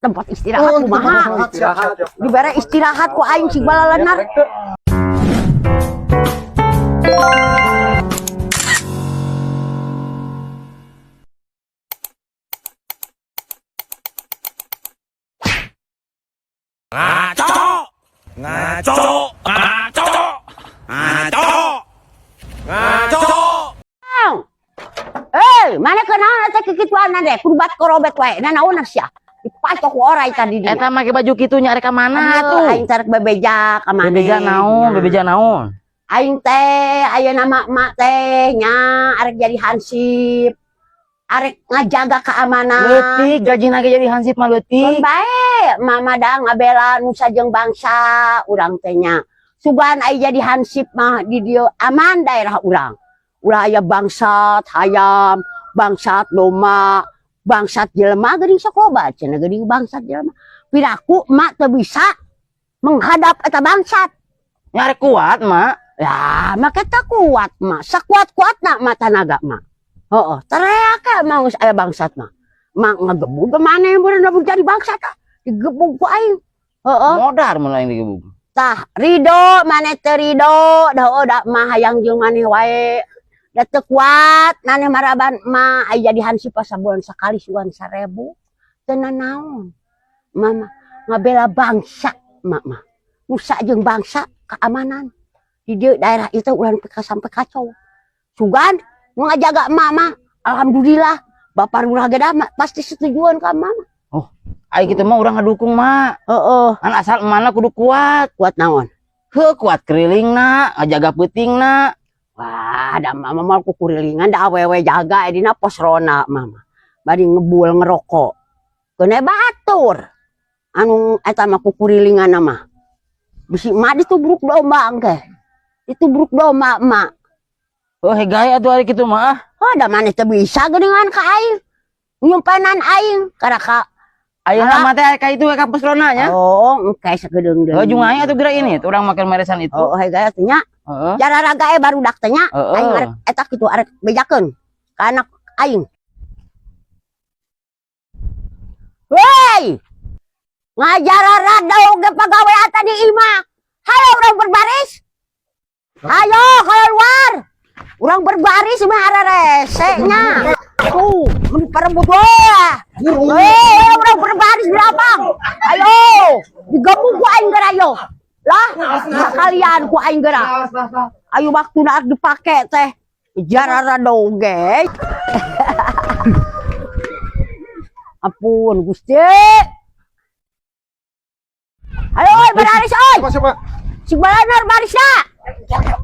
Tempat istirahat kumaha? Istirahat. Dibere istirahat ku aing cing balalenar. Ngaco, ngaco, ngaco, ngaco, ngaco. Eh, mana kenaon eta kikituan deh, kudu bat korobet wae. Nah, naon sia? Dipacok ku orai tadi dia. Eta make baju kitu nya arek ka mana Aduh, tuh? aing tarik bebeja ka maneh. Bebeja naon, bebeja naon? Aing teh ayeuna mah emak teh nya arek jadi hansip. Arek ngajaga keamanan. Leutik gajina ge jadi hansip mah Keun leutik. bae, mama da ngabela nusa jeung bangsa urang teh nya. Sugan aya jadi hansip mah di dieu aman daerah urang. Ulah aya bangsat hayam, bangsat domba, bangsat jelema geuning sok loba cenah geuning bangsat jelema. Piraku emak teu bisa menghadap eta bangsat. Nya arek kuat, Mak. Ya, maka tak kuat mak. Sakuat-kuatna mak tanaga mak. Heeh, teriak mah geus aya bangsat mah. Mak ngegebug mana yang bener jadi bangsat ah. Digebug ku aing. Heeh. Modar mun aing digebug. Tah, ridho maneh teu ridho, dah oh da mah hayang jeung maneh wae. Da teu kuat maneh maraban mah aya jadi hansip sabulan sakali sugan 1000. Teu nanaon. Mama ngabela bangsa mak mah. Nusa jeung bangsa keamanan. Di dieu daerah itu ulah nepi ka sampai kacau. Sugan nu ngajaga emak mah alhamdulillah Bapak Lurah ge da mah pasti setujuan ka emak mah. Ai kitu mah urang ngadukung, Mak. Heeh, Kan asal emakna kudu kuat. kuat naon? Heuh, kuat kelilingna, ngajaga peutingna. Wah, da mama mal kukurilingan da awewe jaga dina pos ronda mama. Bari ngebul ngerokok. Keuna batur. Anu eta mah kukurilingan mah. Bisi emak ditubruk domba engke. Ditubruk domba emak. Oh, hegae atuh ari kitu mah ah. Oh, da maneh teu bisa geuningan ka aing. Nyumpenan aing karaka. Ayeuna mah teh ka itu ka pos ronda nya. Oh, engke sakedeung deui. Heuh, jeung aing atuh geura ini, urang make meresan itu. Oh, hegae atuh nya. Heeh. Jararaga barudak teh nya. Heeh. Aing arek eta kitu arek bejakeun ka anak aing. Woi! Ngajararada oge pagawean tadi imah. Hayo urang berbaris. Hayo keluar. Urang berbaris mah ararese nya. Tuh, mun parebut we. Weh, urang berbaris di lapang. Ayo, digebuk ku aing geura ayo. Lah, sekalian ku aing geura. Ayo waktu nak dipake teh. Jarara doge. Ampun Gusti. Ayo oi berbaris oi. Siapa siapa? Sing bener barisna.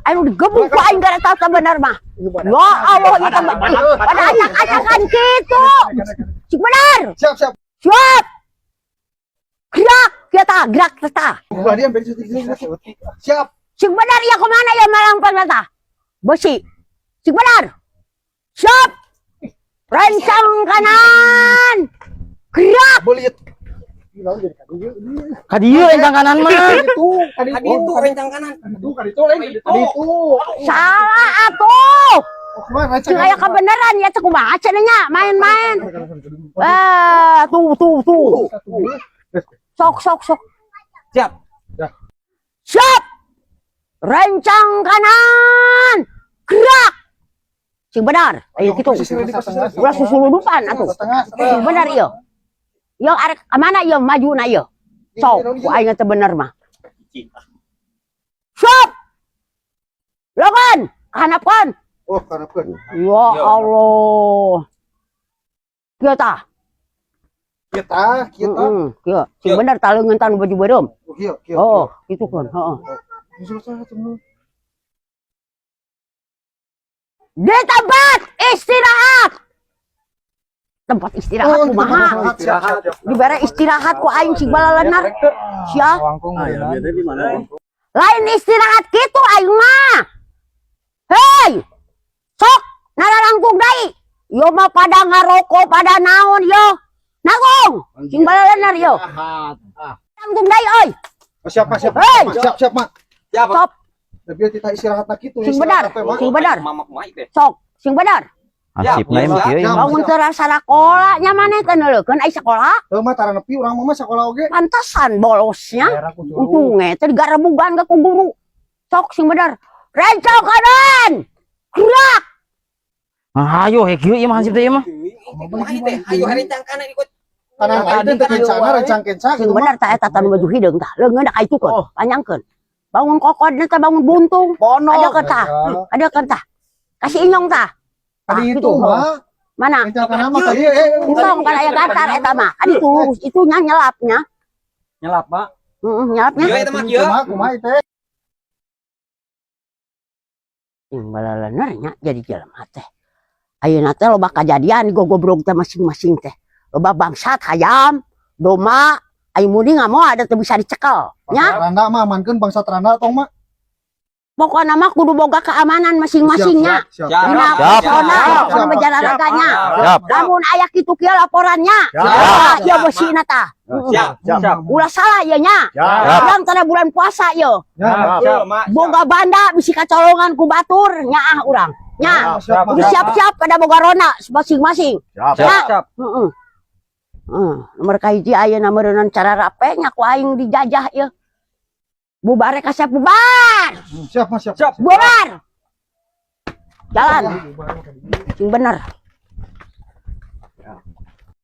Ayo digebuk ku aing gara tau bener mah. Ya Allah ya tambah. Pada acak-acakan kitu. Sing bener. Siap siap. Siap. Gerak kita gerak kita. Siap. Sing bener ya kemana ya malang tah? Besi. Sing bener. Siap. Rencang kanan. Gerak. Boleh. Ka dieu rencang kanan mah. Itu, kaditu rencang kanan. Itu, kaditu lain, kaditu. Salah atuh. Oh, kemana Cing aya kebenaran ya teh kumaha cenah nya main-main. Eh, tuh tuh tuh. Sok sok sok. Siap. Siap. Rencang kanan. Gerak. Sing benar. Ayo kitu. Ulah susuludupan atuh. Sing benar ieu. Ieu arek ka mana ieu majuna ieu? Sok, ku aing teh bener mah. Siap. Lawan, kahanapkeun. Oh, kahanapkeun. Ya Allah. Kieu tah. Kieu tah, kieu tah. Heeh, kieu. Sing bener tah leungeun tah nu baju beureum. Oh, kieu, kieu. Oh, kitu kan, heeh. Di tempat istirahat. Tempat istirahat kumaha? Dibere istirahat ku aing cing balalenar. Sia. Lain istirahat kitu aing mah. Hei. Sok nararangkung deui. Yo mah pada ngarokok pada naon yo. Nanggung. Cing balalenar yo. Nanggung deui euy. Siap, Pak, siap. Hei. Siap, siap, Mak. Sok Tapi kita istirahat nak kitu. sing benar, sing benar. Sok, sing benar. Hansipna mah kieu ieu mah. Bangun teu rasa sakola nya maneh teh neuleukeun ai sakola. Heuh mah tara nepi urang mah sakola oge. Pantesan bolosnya. Daerah ku juru. Untungnya teh digarebugan ke ku guru. Sok sing bener. Rencong kanan. Gerak. Ah, ayo he kieu ieu mah hansip teh ieu mah. Kumaha ieu teh? Ayo rencang kanan ikut. Kanan lain teh kencana rencang kenca Sing gitu mah. bener tah eta tah nu baju hideung tah. Leungeun ka itukeun. Oh. Panjangkeun. Bangun kokodna teh bangun buntung. Bono. Ada kan tah? Ada kan tah? Kasih inyong tah. Tadi Ah, itu gitu. mah Mana? rencang kanan mah tadi eh Untung kan aya gatar eta mah. Kan itu itunya nyelapnya. Nyelap, Pak. Heeh, nyelapnya. Kieu eta mah kieu. Kumaha kumaha teh. Sing balalenernya jadi jelema teh. Ayeuna teh loba kajadian gogobrog teh masing-masing teh. Loba bangsat hayam, domba, ai muni nggak mau ada teu bisa dicekel. Nya, Randa mah amankeun bangsa Randa tong mah. Pokokna mah kudu boga keamanan masing-masingnya. Siap. Siap. Dina Siap. persona, Siap. pokona mah jalan-raganya. Siap. Lamun aya kitu kieu laporannya. Siap. Ah, ieu beusina tah. Siap. Siap. Ulah salah ieu nya. Siap. Urang tanda bulan puasa ieu. Ya, Siap, Mak. Boga banda bisi kacolongan ku batur nyaah urang. Nya. siap. Kudu siap-siap pada boga ronda masing-masing. Siap. Ya. Siap. Heeh. Heeh, nomor kahiji ayeuna meureunnan cara rape nya ku aing dijajah ieu. Bubar kasep bubar. Siap, Mas, siap. Siap. Bubar. Jalan, sing bener.